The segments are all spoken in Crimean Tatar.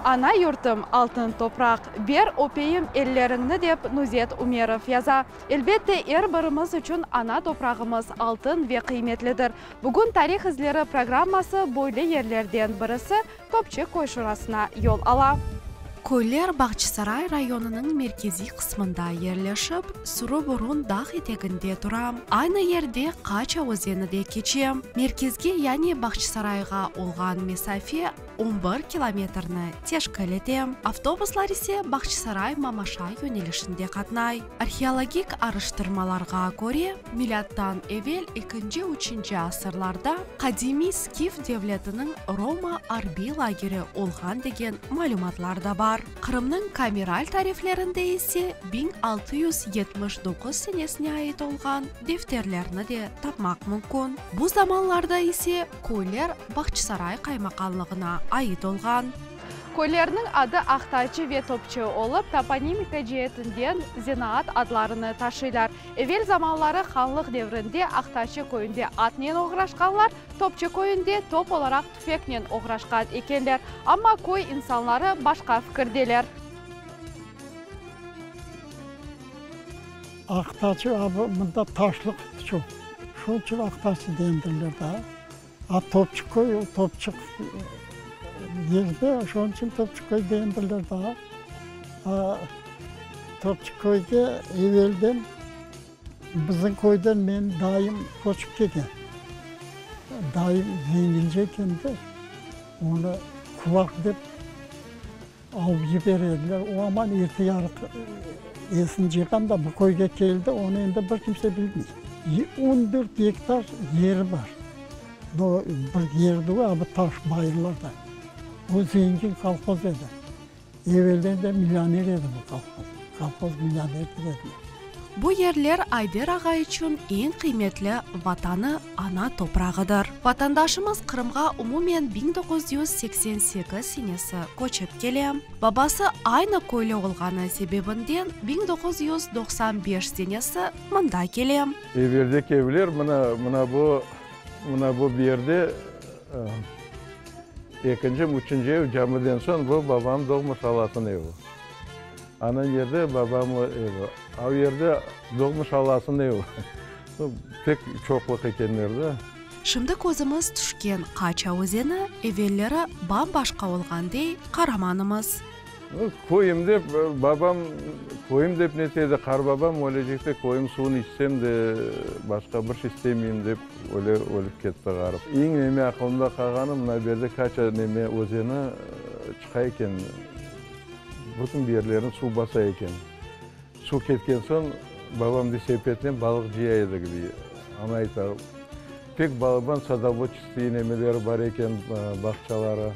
Ana yurtum, altın topraq, ber öpeyim elleriñni dep Nuzet Ümerov yaza. Elbette, er birimiz içün ana toprağımız altın ve qıymetlidir. Bugün Tarih izleri programması böyle yerlerden birisi, Topçı köy şurasına yol ala. Köyler Bağçasaray rayonınıñ merkeziy qısmında yerleşip, Sürü-Burun dağ eteginde tura. Aynı yerde Qaça özeni de keçe. Merkezge, yani Bağçasarayğa olğan mesafe on bir kilometrni teşkil ete. Avtobuslar ise Bağçasaray-Mamaşa yönelişinde qatnay. Arheologik araştırmalarğa köre, milâttan evel ekinci-üçünci asırlarda qadimiy Skif devletiniñ Roma arbiy lageri olğan degen malümatlar da bar. Qırımnıñ kameral tariflerinde ise 1679 senesine ait olğan defterlerni de tapmaq mümkün. Bu zamanlarda ise köyler Bağçasaray qaymaqanlığına ait olğan. Köylerniñ adı Aqtaçı ve Topçı olıp, toponimika ceetinden zenaat adlarını taşıylar. Evel zamanları hanlıq devrinde Aqtaçı köyünde atnen oğraşqanlar, Topçı köyünde top olaraq tüfeknen oğraşqan ekenler. Amma köy insanları başqa fikirdeler. Aqtaçı abi mında taşlıq çoq. Şunıñ içün Aqtaçı dendirler daa. A Topçı köy, o Topçıq yerde, şonıñ içün Topçı köy dendirler daa. A Topçı köyge evelden bizim köyden menim dayım köçip kelgen. Dayım zengince eken de, onı kulak dep alıp yibere ediler. O aman erte yarıq esini cıyğan da bu köyge keldi, onı endi bir kimse bilmey. On dört gektar yeri bar. Bu bir yer degil, a bu taş bayırlarda. O zengin kolhoz edi. Evelden de millioner edi bu kolhoz. Kolhoz millioner dediler. Bu yerler Ayder ağa içün eñ qıymetli Vatanı, ana toprağıdır. Vatandaşımız Qırımğa umumen 1988 senesi köçip kele. Babası aynı köylü olğanı sebebinden 1995 senesi mında kele. Eveldeki evler mına, mına bu, mına bu yerde ekinci, üçünci ev camiden soñ bu babam doğmuş alasınıñ evi. Ana yerde babam evi, a yerde doğmuş halasınıñ evi. Pek çoqluq ekenler da. Şimdi közümiz tüşken Qaça özeni evelleri bam-başqa olğan, dey qaramanımız. Köyüm dep, babam köyüm dep nete edi, qarbabam ölecekte köyüm suvun içsem de başqa bir şey istemeyim dep öyle ölip ketti ğarip. Eñ neme aqılımda qalğanı, mına bu yerde Kaça neme özeni çıqa eken. Bütün bir yerlerini suv basa eken. Suv ketken soñ, babam dey, sepetnen balıq cıya edik, dey. Ana ayta, pek balaban sadovodçeskiy nemeleri bar eken, bağçaları.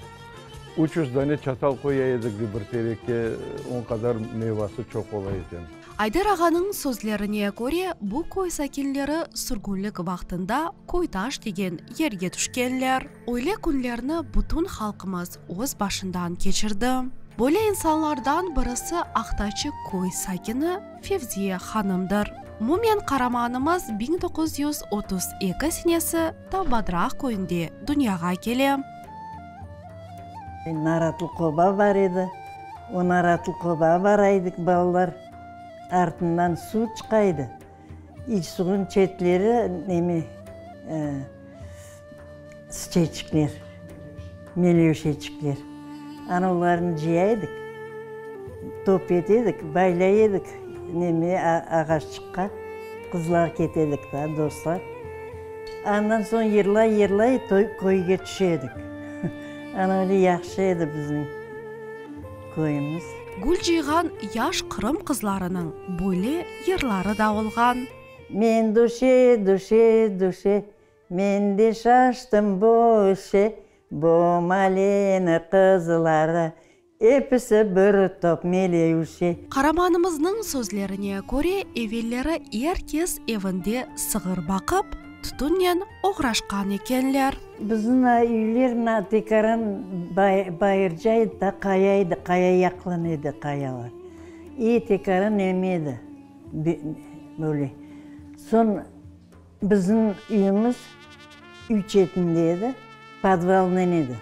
300 dane çatal qoya edik, dey, bir terekke, on qadar meyvası çoq ola eken. Ayder ağanıñ sözlerine köre, bu köy sakinleri sürgünlik vaqtında Köytaş degen yerge tüşkenler. Öyle künlerni bütün halqımız öz başından keçirdi. Böyle insanlardan birisi Aqtaçı köy sakini Fevziye hanımdır. Umumen qaramanımız 1932 senesi Tavbadraq köyünde dünyağa kele. Naratlı qoba bar edi. O naratlı qobağa bara edik balalar. Artından suv çıqa edi. İç suvnıñ çetleri neme, sıçeçikler, melevşeçikler. Ana olarnı cıya edik, top ete edik, baylay edik neme ağaççıqqa. Qızlar kete edik da, dostlar. Andan soñ yırlay-yırlay köyge tüşe edik. Ana öyle yahşı edi bizim köyümiz. Gül cıyğan yaş qırım qızlarınıñ böyle yırları da olğan. Men duşe, duşe, duşe, men de şaştım bu işe, Bu maleni qızları episi bir top melevşe. Qaramanımıznıñ sözlerine köre, evelleri er kes evinde sığır baqıp, tütünnen oğraşqan ekenler. Bizim üyler mına tekaran bayırca edi da, qaya edi, qaya yaqlan edi qayalar. İ tekaran neme edi, böyle. Soñ bizim üyümiz üy çetinde edi, podvalnen edi.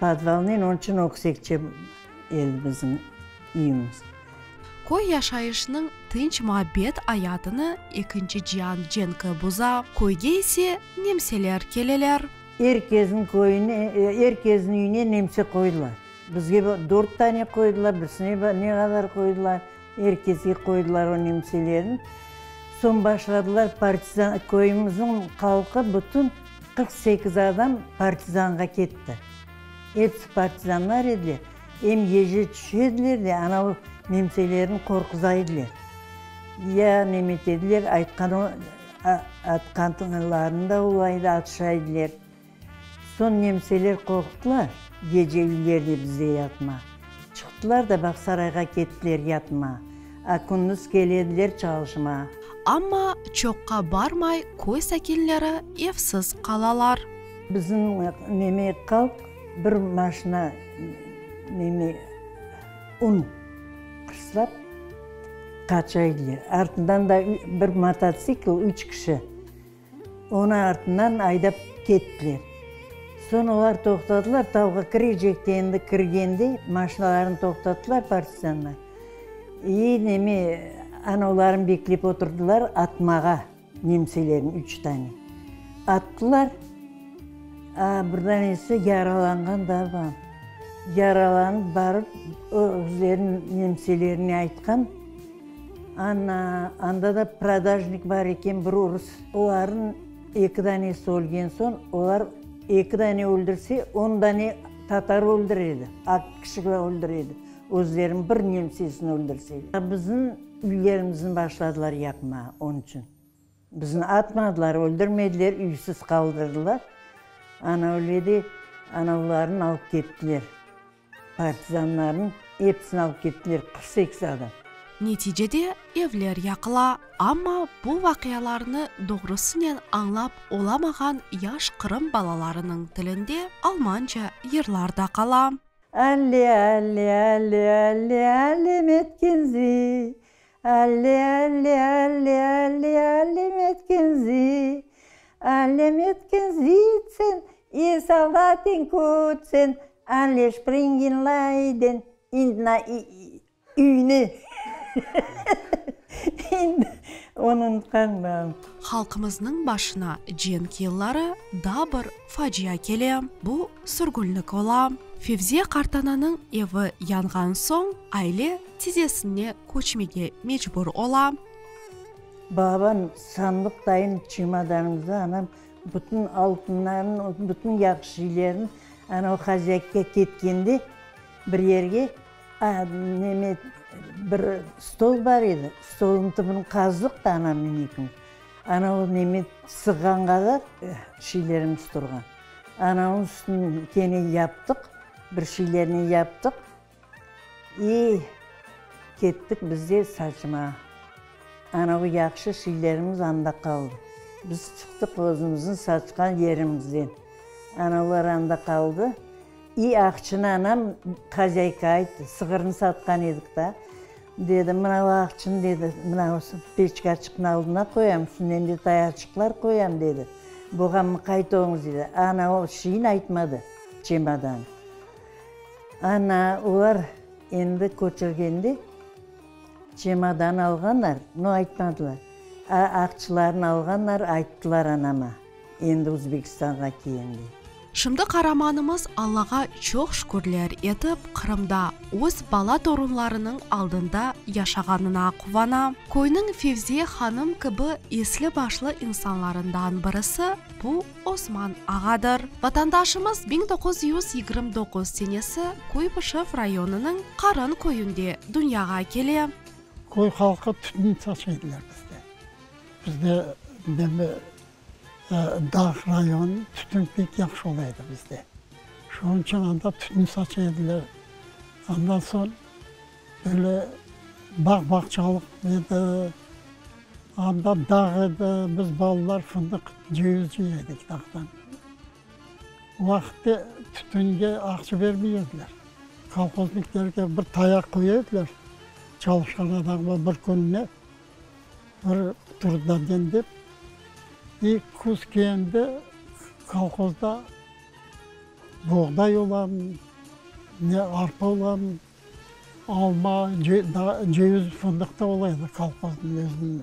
Podvalnen, onıñ içün öksekçe edi bizim üyümiz. Köy yaşayışınıñ tınç-muabbet ayatını Ekinci cian cenki buza, köyge ise nemseler keleler. Er kezniñ köyüne, er kezniñ üyüne nemse qoydılar. Bizge dört tane qoydılar, birisine ne qadar qoydılar, er kezge qoydılar o nemselerni. Soñ başladılar partizan, köyümizniñ halqı bütün 48 adam partizanğa ketti. Episi partizanlar ediler. Em gece tüşe ediler de, anavı nemselerni qorquza ediler. Ya nemet ediler, aytqan atqanlarını da olaydı, atışa ediler. Soñ nemseler qorqtılar, gece üylerde bizde yatma. Çıqtılar da Bağsarayğa kettiler yatma, a kündüz kele ediler çalışma. Amma çoqqa barmay köy sakinleri evsiz qalalar. Bizim neme qalq bir maşina neme un qırslap qaça ediler. Artından da bir mototsikl üç kişi. Onı artından aydap kettiler. Soñ olar toqtadılar, tavğa kirecekti endi, kirgende maşinalarını toqtattılar partizanlar. İ neme, ana olarnı beklep oturdılar atmağa, nemselerni üç tane. Attılar, a bir danesi yaralanğan da bar. Yaralanıp barıp özleriniñ nemselerine aytqan. Ana, anda da prodajnik bar eken, bir orus. Olarnıñ eki danesi ölgen soñ, olar eki dane öldürse, on dane tatar öldüre edi, aq kişiler öldüre edi, özleriniñ bir nemsesini öldürse. Bizim üylerimizni başladılar yaqmağa, onıñ içün. Bizni atmadılar, öldürmediler, üysiz qaldırdılar. Ana öyle de anavlarını alıp kettiler. Partizanlarnıñ episini alıp kettiler, 48 adam. Neticede evler yaqıla, amma bu vaqialarnı doğrusınen añlap olamağan yaş qırım balalarınıñ tilinde almanca yırlar da qala. Alle, alle, alle, alle, alle metken zi, Alle, alle, alle, alle, alle metken zi, Alle metken zitzen, i soldaten kutzen, Alle springen leiden in na üyne. Endi onı unutqanman. Halqımıznıñ başına cenk yılları daa bir facia kele, bu sürgünlik ola. Fevziye qartananıñ evi yanğan soñ, aile tizesine köçmege mecbur ola. Babam sandıqdayın çemodanımızda anam bütün altınlarını, bütün yahşı şeylerini ana o hazyaykağa ketkende bir yerge a, neme, bir stol bar edi, stolnıñ tübüni qazdıq da anamnen ekimiz. Ana o neme sığğan qadar şeylerimiz turğan. Ana onıñ üstüni kene yaptıq, bir şeylerni yaptıq. İ, kettik biz de saçma. Anavı yahşı şeylerimiz anda qaldı. Biz çıqtıq özümizniñ saçqan yerimizden. Anavlar anda qaldı. İ, aqçını anam hazyayka ayttı, sığırnı satqan edik da. Dedi, mınavı aqçını, dedi, mınavı peçkaçıqnıñ aldına qoyam, üstünden de tayaçıqlar qoyam, dedi. Buğa mıqayt oluñız, dedi. Ana o şeyni aytmadı, çemodan. Ana, olar endi köçürgende çemodan alğanlar, no aytmadılar. A, aqçılarnı alğanlar, ayttılar anama, endi Uzbekistanğa kiyende. Şimdi qaramanımız Allağa çoq şükürler etip, Qırımda öz bala-torunlarınıñ aldında yaşağanına quvana. Köyniñ Fevziye hanım kibi esli-başlı insanlarından birisi bu Osman ağadır. Vatandaşımız 1929 senesi Kuybışev rayonınıñ Qarın köyünde dünyağa kele. Köy halqı tütün saça ediler bizde. Bizde neme, dağ rayon, tütün pek yahşı ola edi bizde. Şunıñ içün anda tütün saça ediler. Ondan soñ böyle bağ-bağçalıq edi, anda dağ edi, biz balalar fındıq, ceviz cıya edik dağdan. O vaqıtte tütünge aqça bermey ediler. Kolhozniklerge bir tayaq qoya ediler, çalışqan adamğa bir kününe bir trudnoden dep. İ küz keldi, kolhozda. Boğday ola, ne arpa ola, alma, ceviz, fındıq da ola edi kolhoznıñ özüniñ.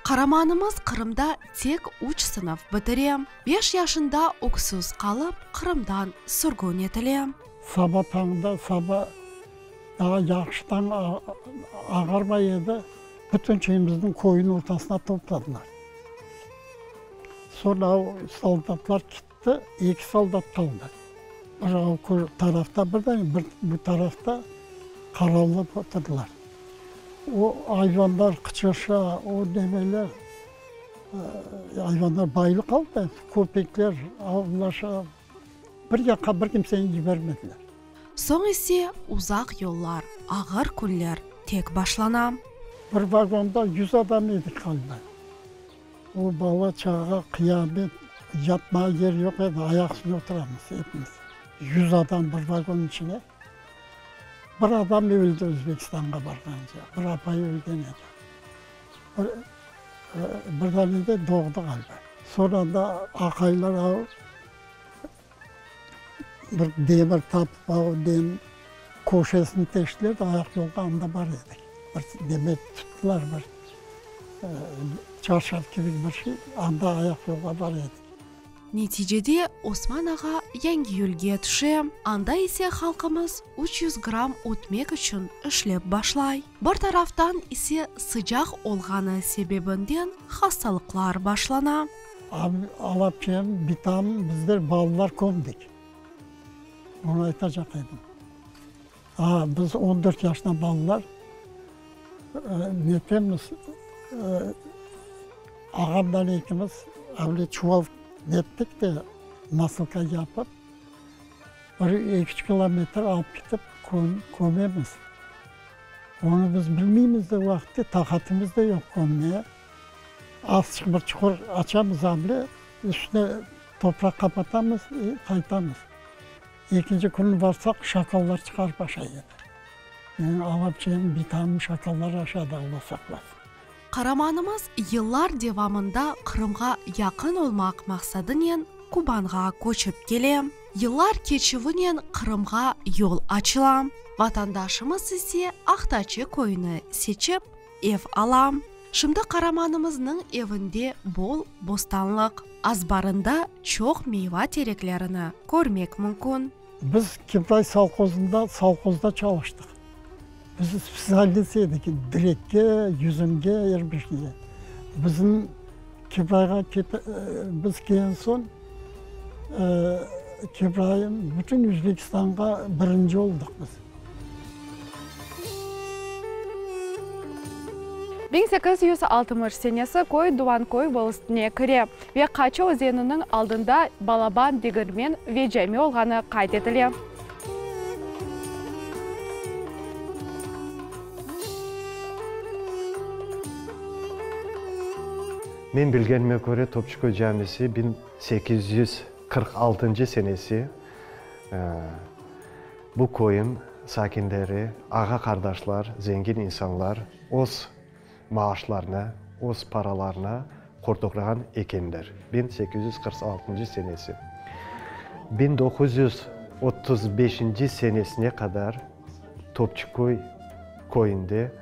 Qaramanımız Qırımda tek üç sınıf bitire. Beş yaşında öksüz qalıp, Qırımdan sürgün etile. Saba tañda, saba daa yahşı tañ ağarmay edi, bütün şeyimizni köyniñ ortasına topladılar. Soñra o soldatlar ketti, eki soldat qaldı. Bir o tarafta, bir de bir bu tarafta qaravullap oturdılar. O ayvanlar qıçırışa, o nemeler, ayvanlar baylı qaldı, köpekler avlaşa, bir yaqqa bir kimseni yibermediler. Soñ ise uzaq yollar, ağır künler tek başlana. Bir vagonda yüz adam edik ğaliba. O bala-çağa, qıyamet, yatmağa yer yoq edi, ayaq üstünde oturamız epimiz. Yüz adam bir vagonnıñ içine. Bir adam öldi Özbekistanğa barğance, bir apay ölgen edi. Bir, bir dane de doğdı ğaliba. Soñra da aqaylar alıp, bir demir tapıp alıp, dem köşesini teştiler de, ayaqyolğa anda bar edik. Bir demir tuttılar, bir çarşaf kibi bir şey, anda ayaqyolğa bar edik. Neticede Osman ağa Yangiyülge tüşe, anda ise halqımız 300 gramm ötmek içün işlep başlay. Bir taraftan ise sıcaq olğanı sebebinden hastalıqlar başlana. Alapçem, bitam, bizler balalar kömdik. Onı aytacaq edim. A, biz on dört yaşında balalar netemiz, ağamdan ekimiz avle çuval nettik de, nasılka yapıp, bir eki-üç kilometr alıp ketip kömemiz. Onı biz bilmeymiz de o vaqıtte, taqatımız da yoq kömmeye. Azçıq bir çuqur açamız avle, üstüne topraq qapatamız i qaytamız. Ekinci künü barsaq, şakallar çıqarıp aşay edi. Menim alapçem, bitamnı şakallar aşadı, Alla saqlasın. Qaramanımız yıllar devamında Qırımğa yaqın olmaq maqsadınen Kubanğa köçip kele. Yıllar keçüvinen Qırımğa yol açıla. Vatandaşımız ise Aqtaçı köyüni seçip, ev ala. Şimdi qaramanımıznıñ evinde bol bostanlıq, azbarında çoq meyva tereklerini körmek mümkün. Biz Kibray sovhozında sovhozda çalıştıq. Biz spetsialist edik, direkke, yüzümge, er bir şeyge. Bizim Kibrayğa biz kelgen soñ, Kibray bütün Özbekistanğa birinci oldıq biz. 1860 senesi köy Duvanköy volostine kire ve Qaçı özeniniñ aldında balaban degirmen ve cami olğanı qayd etile. Men bilgenime köre, Topçuköy camisi 1846 senesi bu köyün sakinleri, ağa-qardaşlar, zengin insanlar öz maaşlarına, öz paralarına qurduqrağan ekenler. 1846 senesi. 1935 senesine qadar Topçuköy köyünde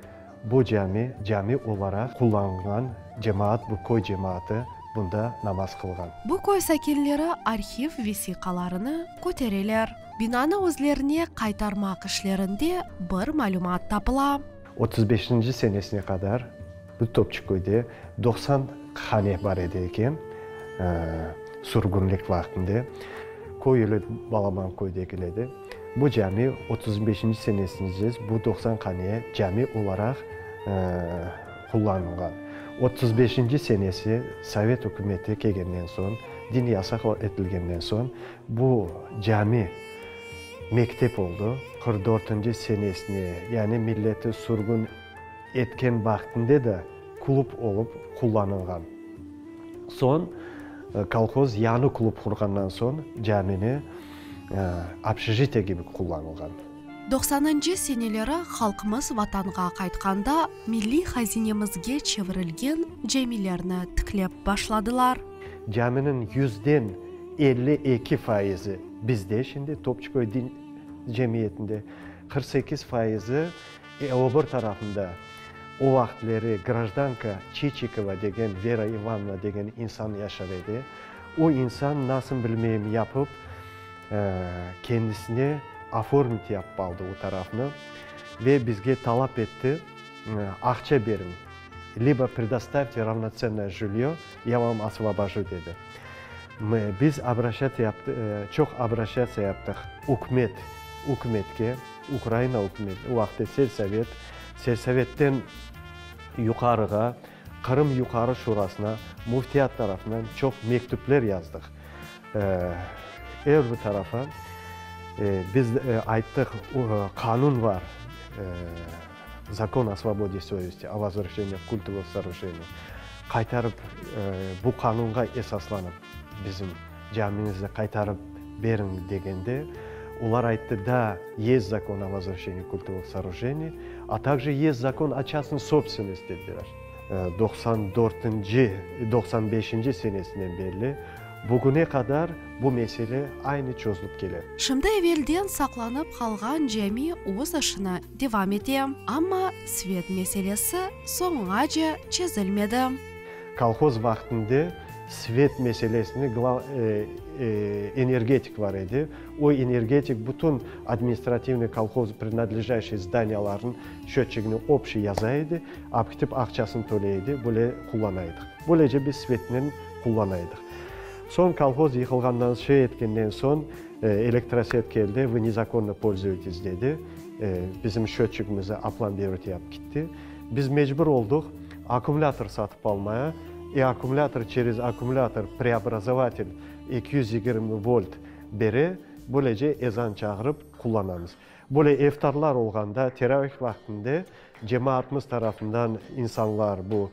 bu cami, cami olaraq qullanılğan, cemaat, bu köy cemaatı bunda namaz qılğan. Bu köy sakinleri arhiv vesiqalarını kötereler. Binanı özlerine qaytarmaq işlerinde bir malümat tapıla. Otuz beşinci senesine qadar bu Topçuköyde 90 hane bar edi eken, sürgünlik vaqtında. Köy öyle balaban köy degil edi. Bu cami otuz beşinci senesinde bu 90 hane cami olaraq qullanılğan. Otuz beşinci senesi Sovet ükümeti kelgenden soñ, din yasaq etilgenden soñ bu cami mektep oldı. 44-nci senesine, yani milleti sürgün etken vaqtında da klub olıp qullanılğan. Soñ kolhoz yañı klub qurğandan soñ camini общежитие kibi qullanılğan. Doqsanıncı seneleri halqımız Vatanğa qaytqanda milliy hazinemizge çevirilgen camilerni tiklep başladılar. Caminiñ yüzden. 52 faizi bizde şimdi, Topçuköy din cemiyetinde, 48 faizi o bir tarafında. O vaqıtleri grajdanka Çiçikova degen Vera İvanovna degen insan yaşar edi. O insan nasıl bilmeyim yapıp, kendisine oformit yapıp aldı o tarafnı ve bizge talap etti, aqça beriñ, libo predostavte ravnotsennoye jilyo, ya vam osvobojü dedi. Biz obraşatsiya yaptıq, çoq obraşatsiya yaptıq ükümet, ükümetke, Ukraina ükümeti, o vaqıtta selsovet, selsovetten yuqarığa, Qırım Yuqarı Şurasına, müftiyat tarafından çoq mektüpler yazdıq. Er bir tarafa biz ayttıq, qanun bar, Zakon o svobode sovesti, o vozvrşenii kultovıh soorujeniy, qaytarıp, bu qanunğa esaslanıp bizim camimizni qaytarıp beriñ degende, olar ayttı, da, yest zakon o vozvrşenii kultovıh soorujeniy, a takje yest zakon o çastnıy sobstvennosti dediler. 94-nci, 95-nci senesinden berli bugüne qadar bu mesele aynı çözülip kele. Şimdi evelden saqlanıp qalğan cami öz işini devam ete, amma svet meselesi soñuñace çezilmedi. Kolhoz vaqtında svet meselesini glav energetik bar edi. O energetik bütün administrativnıy kolhoz prinadlejayşiy zdaniyalarnıñ şötçigini obşiy yaza edi, apkitip aqçasını töley edi, böyle qullana edik. Böylece biz svetnen qullana edik. Soñ kolhoz yıqılğandan, şey etkenden soñ elektroset keldi, vı nezakonno polzuyetes dedi, bizim şötçigimizi aplombirovать yapıp kitti. Biz mecbur olduq akkumulâtor satıp almaya, e akkumulâtor çerez akkumulâtor preobrazovatel 220 volt bere, böylece ezan çağırıp qullanamız. Böyle eftarlar olğanda, teravih vaqtında cemaatımız tarafından insanlar bu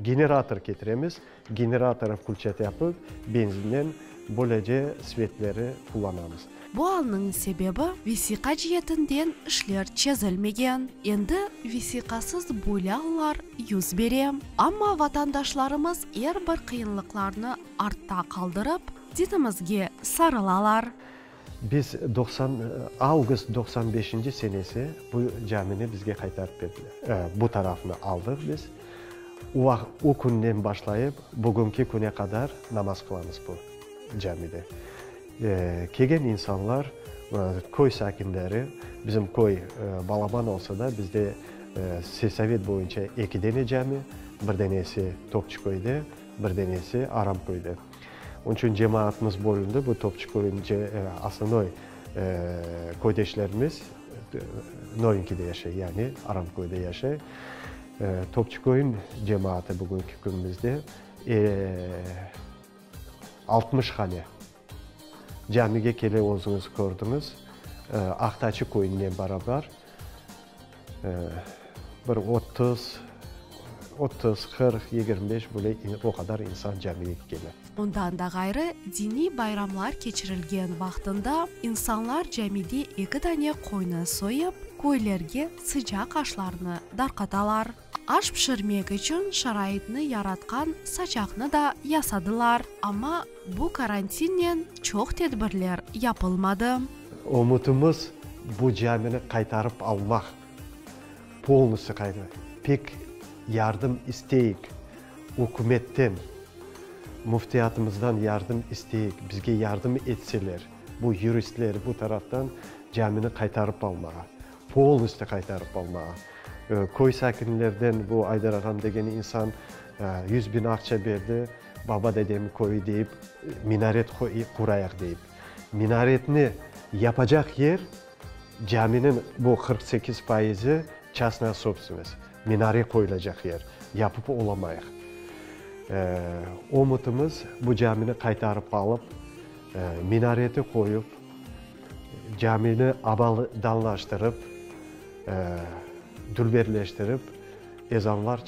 generator ketiremiz, generatorı vklüçat yapıp, benzinnen böylece svetleri qullanamız. Bu alnıñ sebebi, vesiqa cietinden işler çezilmegen. Endi vesiqasız böyle allar yüz bere. Amma vatandaşlarımız er bir qıyınlıqlarnı artta qaldırıp, dinimizge sarılalar. Biz 90, avgust 95-nci senesi bu camini bizge qaytarıp berdiler. Bu tarafını aldıq biz. O vaqıt, o künden başlayıp, bugünki küne qadar namaz qılamız bu camide. Kelgen insanlar, köy sakinleri, bizim köy balaban olsa da, bizde selsovet boyunca eki dene cami, bir denesi Topçuköyde, bir denesi Aramköyde. Onıñ içün cemaatımız bölündi, bu Topçuköyniñ osnovnoy köydeşlerimiz Novinkide yaşay, yani Aramköyde yaşay. Topçuköyniñ cemaatı bugünki künümizde 60 hane. Camige kele özüñiz kördiñiz, Aqtaçı köyünden barabar bir 30, 30, 40, 25 böyle o qadar insan camige kele. Ondan da ğayrı, diniy bayramlar keçirilgen vaqtında insanlar camide eki dane qoynı soyıp, köylerge sıcaq aşlarnı darqatalar. Aş pişirmek içün şaraitni yaratqan saçaqnı da yasadılar, amma bu karantinnen çoq tedbirler yapılmadı. Ümütimiz, bu camini qaytarıp almaq, polnostyu qaytarıp, pek yardım isteyik ükümetten, müftiyatımızdan yardım isteyik, bizge yardım etseler, bu yuristler bu taraftan camini qaytarıp almağa. Polnostyu qaytarıp almağa. Köy sakinlerden bu Aydar ağam degen insan 100 bin aqça berdi, baba-dedem köyü deyip, minaret qurayıq deyip. Minaretni yapacaq yer caminiñ bu 48 faizi çastnaya sobstvennost, minare qoyulacaq yer, yapıp olamayıq. Ümütimiz bu camini qaytarıp alıp, minareti qoyup, Camini abadanlaştırıp, dülberleştirip, ezanlar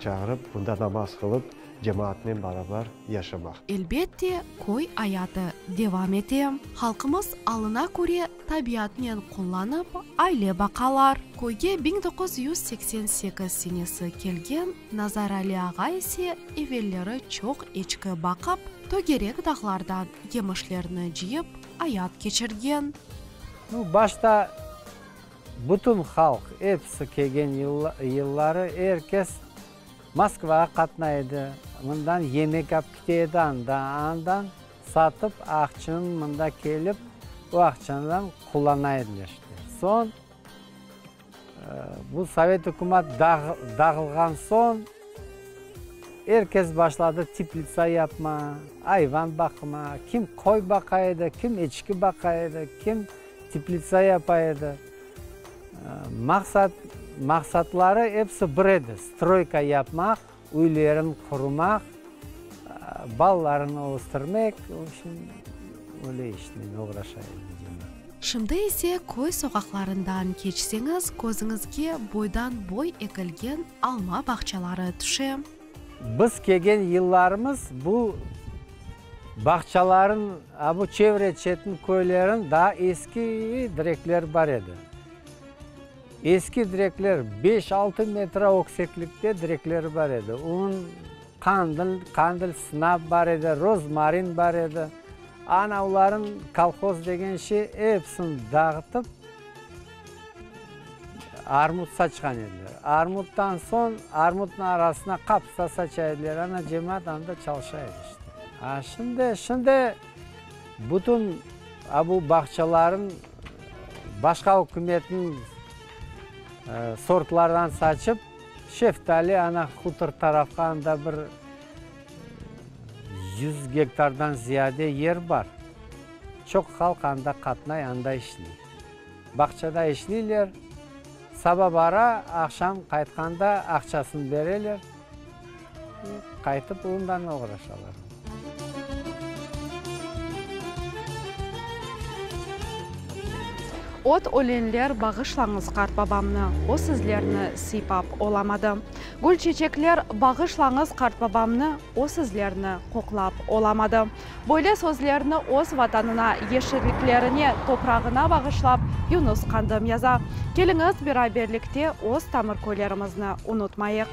çağırıp, bunda namaz qılıp. cemaatnen barabar yaşamaq. Elbette, köy ayatı devam ete. Halqımız alına köre tabiatnen qullanıp, aile baqalar. Köyge 1988 senesi kelgen Nazar-Ali ağa ise evelleri çoq eçki baqıp, tögerek dağlardan yemişlerni cıyıp, ayat keçirgen. Nu, başta bütün halq, episi kelgen yılları er kes Moskvağa qatnay edi, mından yemek ap kite edi anda, andan satıp aqçanı mında kelip, o aqçandan qullana ediler işte. Soñ, bu sovet ükümat dağılğan soñ, er kes başladı teplitsa yapma, ayvan baqma, kim qoy baqa edi, kim eçki baqa edi, kim teplitsa yapa edi. Maqsat, maqsatları episi bir edi, stroyka yapmaq, üylerin qurmaq, balalarını östürmek, v obşem, öyle işnen oğraşa edi cemaat. Şimdi ise köy soqaqlarından keçseñiz, közüñizge boydan-boy ekilgen alma bağçaları tüşe. Biz kelgen yıllarımız bu bağçaların, a bu çevre-çetniñ köylerin daa eski direkler bar edi. Eski direkler, beş-altı metre ökseklikte direkleri bar edi. Onıñ qandil, qandil sınap bar edi, rozmarin bar edi. Ana olarnıñ kolhoz degen şey episini dağıtıp, Armut saçqan ediler. Armuttan soñ armutnıñ arasına qapısta saça ediler. Ana cemaat anda çalışa edi işte. A şimdi, şimdi bütün a bu bağçaların başqa ükümetniñ sortlardan saçıp, şeftali ana hutor tarafqa anda bir yüz gektardan ziyade yer bar. Çoq halq anda qatnay, anda işley. Bağçada işleyler, saba bara, aqşam qaytqanda aqçasını bereler, qaytıp ondan oğraşalar. Ot-ölenler bağışlañız qartbabamnı, o sizlerni sıypap olamadı. Gül-çeçekler bağışlañız qartbabamnı, o sizlerni qoqlap olamadı. Böyle sözlerni öz Vatanına, yeşilliklerine, toprağına bağışlap Yunus Qandım yaza. Keliñiz, beraberlikte öz tamır köylerimizni unutmayıq.